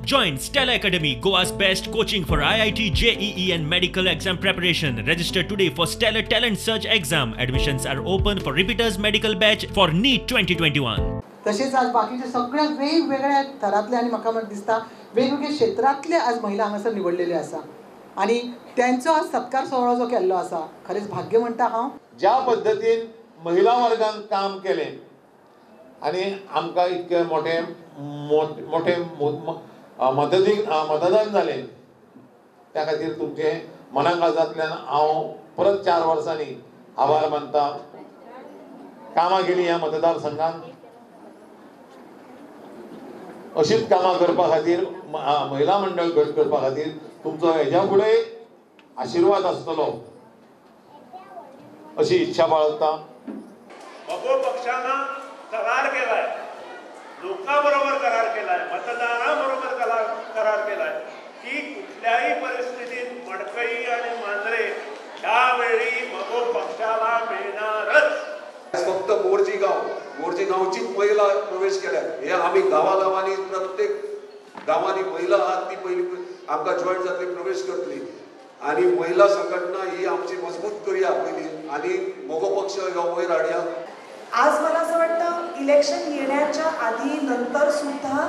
Join Stella Academy, Goa's best coaching for IIT, JEE and medical exam preparation. Register today for Stellar Talent Search exam. Admissions are open for repeaters medical batch for NEET 2021. तसेच आज बाकीचे सगळ्या वेगवेगळ्या थरांतले आनी म्हाका दिसता वेगवेगळ्या क्षेत्रांतले आज महिला हांगासर निवडलेले आसा आनी त्यांचो आज सत्कार सुवाळो जो केल्लो आसा, खरेंच भाग्य म्हणटा हांव. ज्या पद्दतीन महिला वर्गान काम केलें आनी आमकां इतके मोठे मोठे मतदान जालें, त्या खातीर तुमचें मनाकाळजांतल्यान हांव परत 4 वर्सांनी आभार मानता. कामां केली ह्या मतदारसंघान, अशीच कामां करपा खातीर महिला मंडळ घट करपा खातीर तुमचो हेज्या फुडें आशिर्वाद आसतलो अशी इच्छा बाळगता. मगो पक्षानं करार केलाय, लोकांबरोबर करार केलाय, मतदारांबरोबर करार केलाय की कुठल्याही परिस्थितीत मडकई आणि मांजरे यावेळी मगो पक्षाला मिळणारच. फक्त मोरजी गांव, मोरजी गांवचीच महिला प्रवेश केल्या. हे आमी गांवागांवांनी प्रत्येक गांवांनी महिला आहात ती पयली आमकां जॉयन जातली, प्रवेश करतली आनी महिला संघटना ही आमची मजबूत करूया पयली आनी मगो पक्ष हो वयर हाडया. आज मला असं वाटतं इलेक्शन येण्याच्या आधी नंतर सुद्धा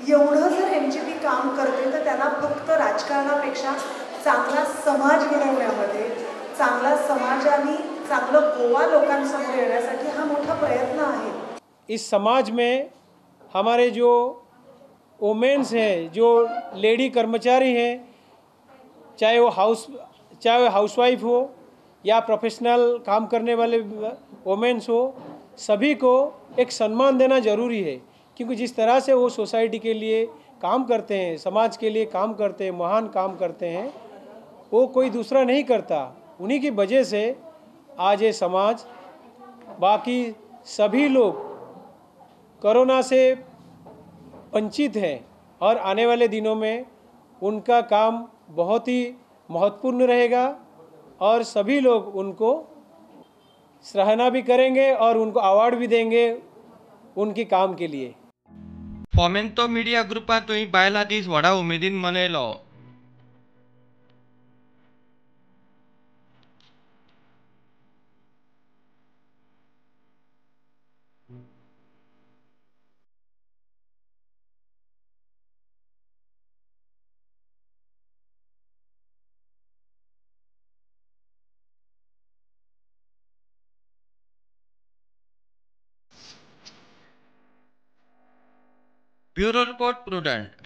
एवढं जर MGP काम करते तर त्यांना फक्त राजकारणापेक्षा चांगला समाज घडवण्यामध्ये, चांगला समाज आणि चांगलं गोवा लोकांसमोर येण्यासाठी हा मोठा प्रयत्न आहे. इस समाज में हमारे जो वोमेन्स हैं, जो लेडी कर्मचारी हैं, चाहे वो हाउसवाइफ हो या प्रोफेशनल काम करने वाले वोमेन्स हो, सभी को एक सम्मान देना ज़रूरी है, क्योंकि जिस तरह से वो सोसाइटी के लिए काम करते हैं, समाज के लिए काम करते हैं, महान काम करते हैं, वो कोई दूसरा नहीं करता। उन्हीं की वजह से आज ये समाज, बाकी सभी लोग कोरोना से वंचित हैं और आने वाले दिनों में उनका काम बहुत ही महत्वपूर्ण रहेगा और सभी लोग उनको सराहना भी करेंगे और उनको अवार्ड भी देंगे उनके काम के लिए। फोमेंतो मीडिया ग्रुपांतूय बायलां दीस व्हडा उमेदीन मनयलो। Bureau report, Prudent.